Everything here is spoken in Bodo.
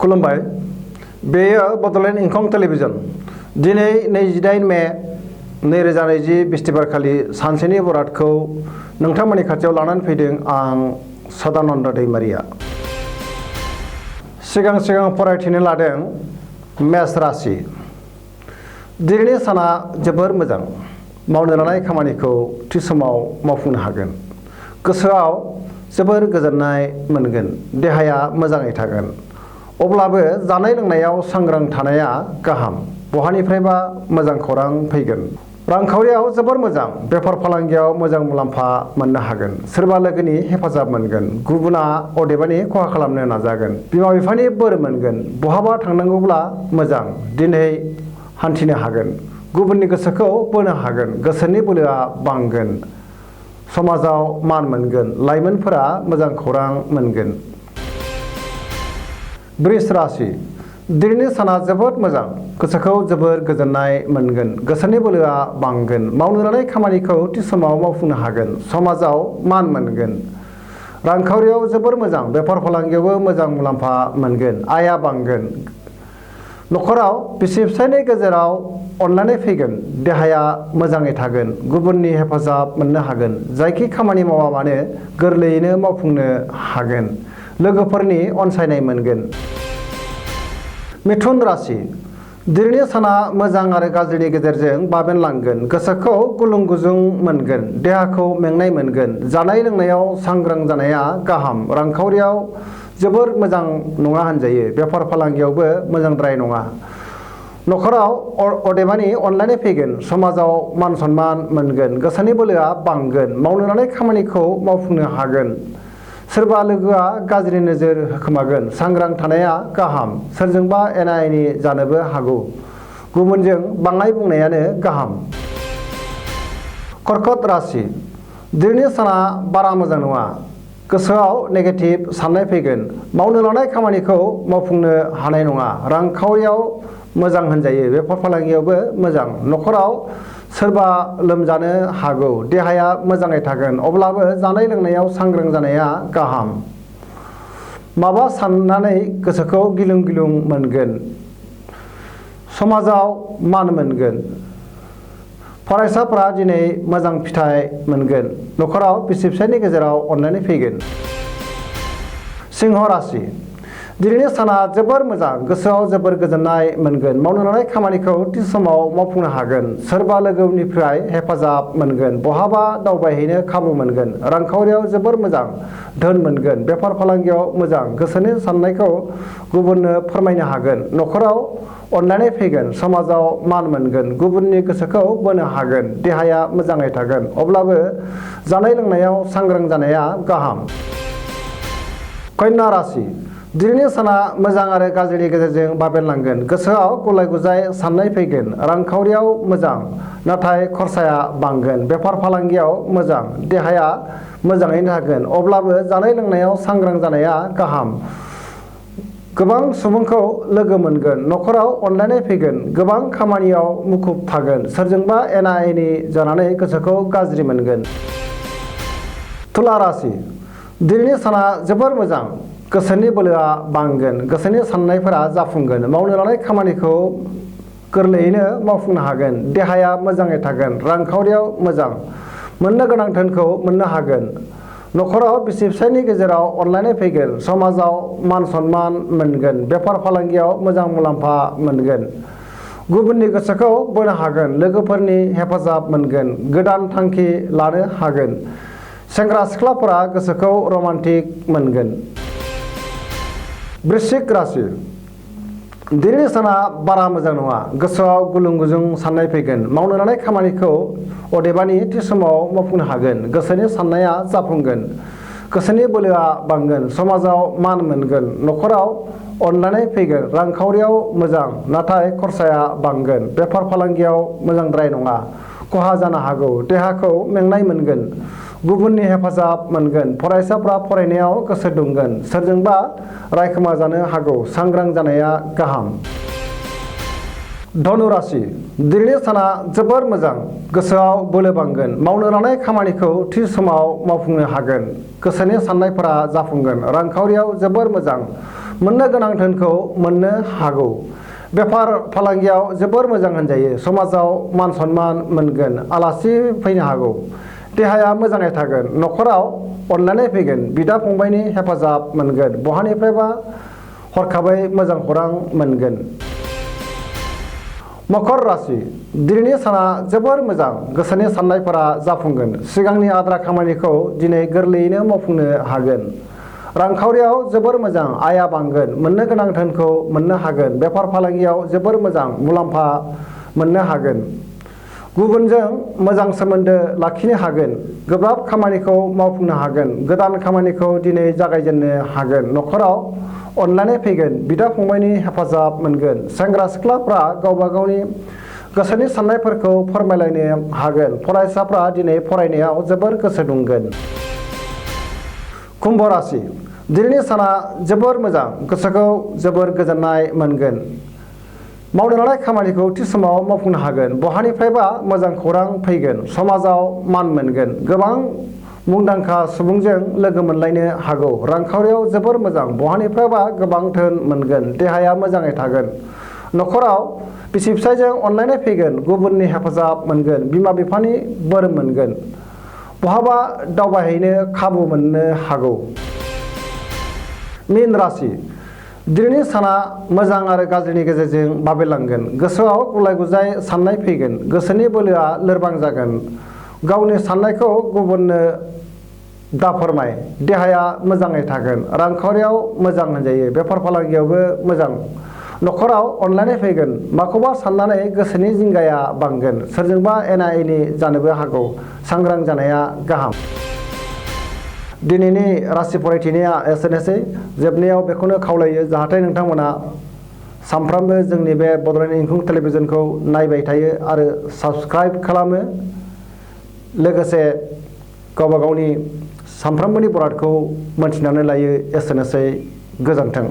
खुलुमबाय। बेयो बड'लेण्ड इंखं टेलिभिजन। दिनै 28 मे 2020 बिस्तिबारखालि सानसेनि बरादखौ नोंथांमोननि खाथियाव लानानै फैदों आं सदानन्द दैमारिया। सिगां फरायथिनो लादों मेष राशि। दिनैनि साना जोबोर मोजां। मावनो लानाय खामानिखौ थि समाव मावफुंनो हागोन। गोसोआव जोबोर गोजोननाय मोनगोन। देहाया मोजाङै थागोन। अब्लाबो जानाय लोंनायाव सांग्रां थानाया गाहाम। बहानिफ्रायबा मोजां खौरां फैगोन। रांखावरियाव जोबोर मोजां। बेफार फालांगियाव मोजां मुलाम्फा मोननो हागोन। सोरबा लोगोनि हेफाजाब मोनगोन। गुबुना अदेबानि खहा खालामनो नाजागोन। बिमा बिफानि बोर मोनगोन। बहाबा थांनांगौब्ला मोजां। दिनै हान्थिनो हागोन। गुबुननि गोसोखौ बोनो हागोन। गोसोनि बोलोआ बांगोन। समाजाव मान मोनगोन। लाइमोनफोरा मोजां खौरां मोनगोन। वृष राशि। दिनैनि साना जोबोद मोजां। गोसोखौ जोबोर गोजोननाय मोनगोन। गोसोनि बोलोआ बांगोन। मावनो लानाय खामानिखौ थि समाव मावफुंनो हागोन। समाजाव मान मोनगोन। रांखावरियाव जोबोर मोजां। बेफार फालांगियावबो मोजां मुलाम्फा मोनगोन। आयआ बांगोन। न'खराव बिसि फिसायनि गेजेराव अनलायनाय फैगोन। देहाया मोजाङै थागोन। गुबुननि हेफाजाब मोननो हागोन। जायखि खामानि मावा मानो गोरलैयैनो मावफुंनो हागोन। लोगोफोरनि अनसायनाय मोनगोन। मिथुन राशि। दिनैनि साना मोजां आरो गाज्रिनि गेजेरजों बाबेनलांगोन। गोसोखौ गुलुं गुजुं मोनगोन। देहाखौ मेंनाय मोनगोन। जानाय लोंनायाव सांग्रां जानाया गाहाम। रांखावरियाव जोबोर मोजां नङा होनजायो। बेफार फालांगियावबो मोजांद्राय नङा। न'खराव अदेबानि अनलायनाय फैगोन। समाजाव मान सन्मान मोनगोन। गोसोनि बोलोआ बांगोन। मावनो लानाय खामानिखौ मावफुंनो हागोन। सोरबा लोगोआ गाज्रि नोजोर होखोमागोन। सांग्रां थानाया गाहाम। सोरजोंबा एना एनि जानोबो हागौ। गुबुनजों बाङाय बुंनायानो गाहाम। कर्कट राशि। दिनैनि साना बारा मोजां नङा। गोसोआव नेगेटिभ साननाय फैगोन। मावनो लानाय खामानिखौ मावफुंनो हानाय नङा। रांखावरियाव मोजां होनजायो। बेफार फालांगियावबो मोजां। न'खराव सोरबा लोमजानो हागौ। देहाया मोजाङै थागोन। अब्लाबो जानाय लोंनायाव सांग्रां जानाया गाहाम। माबा साननानै गोसोखौ गिलुं गिलुं मोनगोन। समाजाव मान मोनगोन। फरायसाफोरा दिनै मोजां फिथाइ मोनगोन। न'खराव बिसि फिसायनि गेजेराव अनलायनाय फैगोन। सिंह राशि। दिनैनि साना जोबोर मोजां। गोसोआव जोबोर गोजोननाय मोनगोन। मावनो लानाय खामानिखौ थि समाव मावफुंनो हागोन। सोरबा लोगोनिफ्राय हेफाजाब मोनगोन। बहाबा दावबायहैनो खाबु मोनगोन। रांखावरियाव जोबोर मोजां। धोन मोनगोन। बेफार फालांगियाव मोजां। गोसोनि साननायखौ गुबुननो फोरमायनो हागोन। न'खराव अनलायनाय फैगोन। समाजाव मान मोनगोन। गुबुननि गोसोखौ बोनो हागोन। देहाया मोजाङै थागोन। अब्लाबो जानाय लोंनायाव सांग्रां जानाया गाहाम। कन्या राशि। दिनैनि साना मोजां आरो गाज्रिनि गेजेरजों बाबेनलांगोन। गोसोआव गुलाय गुजाय साननाय फैगोन। रांखावरियाव मोजां नाथाय खरसाया बांगोन। बेफार फालांगियाव मोजां। देहाया मोजाङैनो थागोन। अब्लाबो जानाय लोंनायाव सांग्रां जानाया गाहाम। गोबां सुबुंखौ लोगो मोनगोन। न'खराव अनलायनाय फैगोन। गोबां खामानियाव मुखुब थागोन। सोरजोंबा एना एनि जानानै गोसोखौ गाज्रि मोनगोन। तुला राशि। दिनैनि साना जोबोर मोजां। गोसोनि बोलोआ बांगोन। गोसोनि साननायफोरा जाफुंगोन। मावनो लानाय खामानिखौ गोरलैयैनो मावफुंनो हागोन। देहाया मोजाङै थागोन। रांखावरियाव मोजां। मोननो गोनां धोनखौ मोननो हागोन। न'खराव बिसि फिसायनि गेजेराव अनलायनाय फैगोन। समाजाव मान सन्मान मोनगोन। बेफार फालांगियाव मोजां मुलाम्फा मोनगोन। गुबुननि गोसोखौ बोनो हागोन। लोगोफोरनि हेफाजाब मोनगोन। गोदान थांखि लानो हागोन। सेंग्रा सिख्लाफोरा गोसोखौ रमान्टिक मोनगोन। वृश्चिक राशि। दिनैनि साना बारा मोजां नङा। गोसोआव गुलुं गुजुं साननाय फैगोन। मावनो लानाय खामानिखौ अदेबानि थि समाव मावफुंनो हागोन। गोसोनि साननाया जाफुंगोन। गोसोनि बोलोआ बांगोन। समाजाव मान मोनगोन। न'खराव अनलायनाय फैगोन। रांखावरियाव मोजां नाथाय खरसाया बांगोन। बेफार फालांगियाव मोजांद्राय नङा। खहा जानो हागौ। देहाखौ मेंनाय मोनगोन। गुबुननि हेफाजाब मोनगोन। फरायसाफ्रा फरायनायाव गोसो दुंगोन। सोरजोंबा रायखोमा जानो हागौ। सांग्रां जानाया गाहाम। धनु राशि। दिनैनि साना जोबोर मोजां। गोसोआव बोलो बांगोन। मावनो लानाय खामानिखौ थि समाव मावफुंनो हागोन। गोसोनि साननायफोरा जाफुंगोन। रांखावरियाव जोबोर मोजां। मोननो गोनां धोनखौ मोननो हागौ। बेफार फालांगियाव जोबोर मोजां होनजायो। समाजाव मान सन्मान मोनगोन। आलासि फैनो हागौ। देहाया मोजाङै थागोन। न'खराव अनलायनाय फैगोन। बिदा फंबायनि हेफाजाब मोनगोन। बहानिफ्रायबा हरखाबै मोजां खौरां मोनगोन। मकर राशि दिनैनि साना जोबोर मोजां। गोसोनि साननायफोरा जाफुंगोन। सिगांनि आद्रा खामानिखौ दिनै गोरलैयैनो मावफुंनो हागोन। रांखावरियाव जोबोर मोजां। आयआ बांगोन। मोननो गोनां धोनखौ मोननो हागोन। बेफार फालांगियाव जोबोर मोजां मुलाम्फा मोननो हागोन। गुबुनजों मोजां सोमोन्दो लाखिनो हागोन। गोब्राब खामानिखौ मावफुंनो हागोन। गोदान खामानिखौ दिनै जागायजेननो हागोन। न'खराव अनलायनाय फैगोन। बिदा फंबायनि हेफाजाब मोनगोन। सेंग्रा सिख्लाफ्रा गावबा गावनि गोसोनि साननायफोरखौ फोरमायलायनो हागोन। फरायसाफ्रा दिनै फरायनायाव जोबोर गोसो दुंगोन। कुम्भ राशि दिनैनि साना जोबोर मोजां। गोसोखौ जोबोर गोजोननाय मोनगोन। मावनो लानाय खामानिखौ थि समाव मावफुंनो हागोन। बहानिफ्रायबा मोजां खौरां फैगोन। समाजाव मान मोनगोन। गोबां मुंदांखा सुबुंजों लोगो मोनलायनो हागौ। रांखावरियाव जोबोर मोजां। बहानिफ्रायबा गोबां धोन मोनगोन। देहाया मोजाङै थागोन। न'खराव बिसि फिसायजों अनलायनाय फैगोन। गुबुननि हेफाजाब मोनगोन। बिमा बिफानि बोर मोनगोन। बहाबा दावबायहैनो खाबु मोननो हागौ। मीन राशि दिनैनि साना मोजां आरो गाज्रिनि गेजेरजों बाबेरलांगोन। गोसोआव गुलाय गुजाय साननाय फैगोन। गोसोनि बोलोआ लोरबां जागोन। गावनि साननायखौ गुबुननो दाफोरमाय। देहाया मोजाङै थागोन। रांखावरियाव मोजां होनजायो। बेफार फालांगियावबो मोजां। न'खराव अनलायनाय फैगोन। माखौबा साननानै गोसोनि जिंगाया बांगोन। सोरजोंबा एना एनि जानोबो हागौ। सांग्रां जानाया गाहाम। दिनैनि राशि फरायथिनाया एसेनोसै। जोबनायाव बेखौनो खावलायो जाहाथे नोंथांमोना सानफ्रामबो जोंनि बे बड'लेण्ड इंखं टेलिभिजनखौ नायबाय थायो आरो साबस्क्राइब खालामो। लोगोसे गावबा गावनि सानफ्रामबोनि बरादखौ मोनथिनानै लायो। एसेनोसै। गोजोन्थों।